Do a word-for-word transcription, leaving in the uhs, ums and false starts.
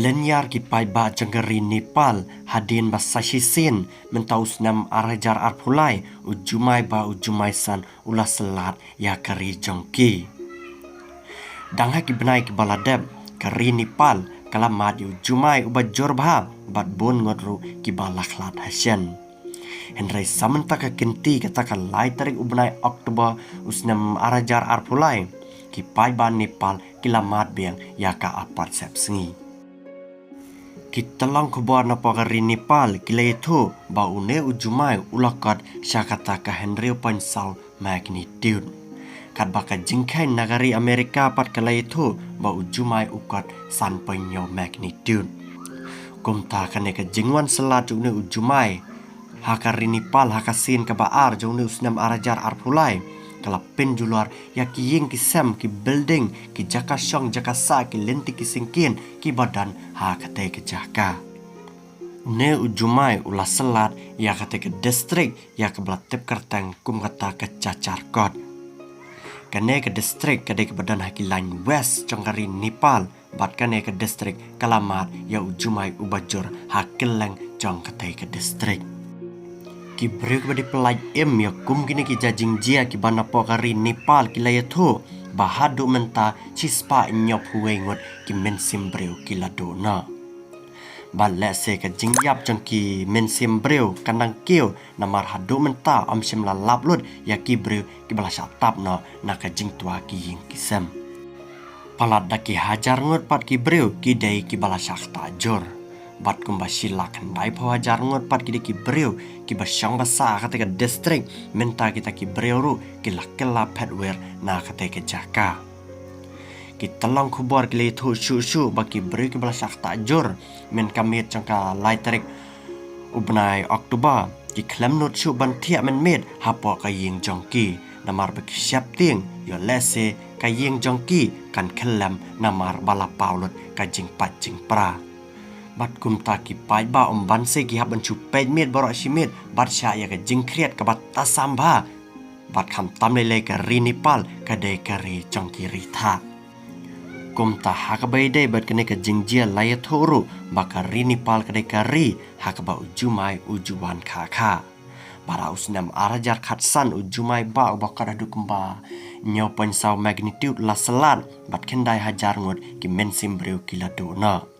Lynñiar ki paidbah jong ka ri Nepal, hadien ba sa shisien mynta u snem ar hajar arphew lai, u jumai ba u jumai san u la syllat ïa ka ri jong ki. Dang ha ki bnai kiba la dep, ka ri Nepal ka la mad ïa u jumai uba jur bha bad bun ngut ruh kiba la khlad hashen. Hynrei sa mynta ka kynti, kata ka lai tarik u bnai October u snem ar hajar arphew lai, ki paidbah Nepal ki la mad biang ïa ka apat sepsngi. Ki tyllong khubor napoh ka ri Nepal ki la ïathuh ba une u jumai u la kot sha kata ka hynriew point saw magnitude. Katba ka jingkheiñ na ka ri Amerika pat ka la ïathuh ba u jumai u kot san point hynñiew magnitude. Kumta kane ka jingwan syllat jong une u jumai ha ka ri Nepal ha ka sien kaba ar jong une u snem ar hajar arphew lai, ka la pynjulor ïa ki ïing ki sem, ki building, ki jaka shong jaka sah, ki lynti ki syngkien kiba don ha katei ka jaka. Une u jumai u la syllat ïa katei ka district ïa kaba la tip kyrteng kum kata ka Chacharkot. Kane ka district ka dei kaba don ha ki lain west jong ka ri Nepal, bad kane ka district ka la mad ïa u jumai uba jur ha kylleng jong katei ka district. Ki briew kiba dei pyllait im ïa kum kine ki jajingjia kiba napoh ka ri Nepal ki la ïathuh ba haduh mynta shispah hynñiewphew wei ngut ki mynsiem briew ki la duh noh. Bad lehse ka jingïap jong ki mynsiem briew ka nang kiew, namar haduh mynta ym shym la lap lut ïa ki briew kiba la shah tap noh na ka jingtwa ki ïing ki sem. Palat da ki hajar ngut pat ki briew ki dei kiba la shah ktah jur. Bad kumba shi lak khyndai phew hajar ngut pat ki dei ki briew kiba shong ba sah ha katei ka district, mynta kita ki briew ruh ki la kylla phet wir na katei ka jaka. Ki tyllong khubor ki la ïathuh shuh shuh ba ki briew kiba la shah ktah jur mynta ka miet jong ka lai tarik u bnai October, ki khlem nud shuh ban thiah mynmiet hapoh ka ïing jong ki, namar ba ki sheptieng ïoh lehse ka ïing jong ki kan khyllem namar ba la paw lut ka jingpait jingpra. Bad kumta ki paidbah ym banse ki hap ban shu peit miet baroh shi miet bad shah ïa ka jingkhriat kaba tasam bha. Bad khamtam lei lei ka ri Nepal ka dei ka ri jong ki ri thah. Kumta ha kaba ïadei bad kane ka jingjia la ïathuh ruh ba ka ri Nepal ka dei ka ri ha kaba u jumai u ju wan kha kha. Bad ha u snem ar hajar khatsan u jumai ba uba kot haduh kumba hynñiew point saw magnitude la syllat bad khyndai hajar ngut ki mynsiem briew ki la duh noh.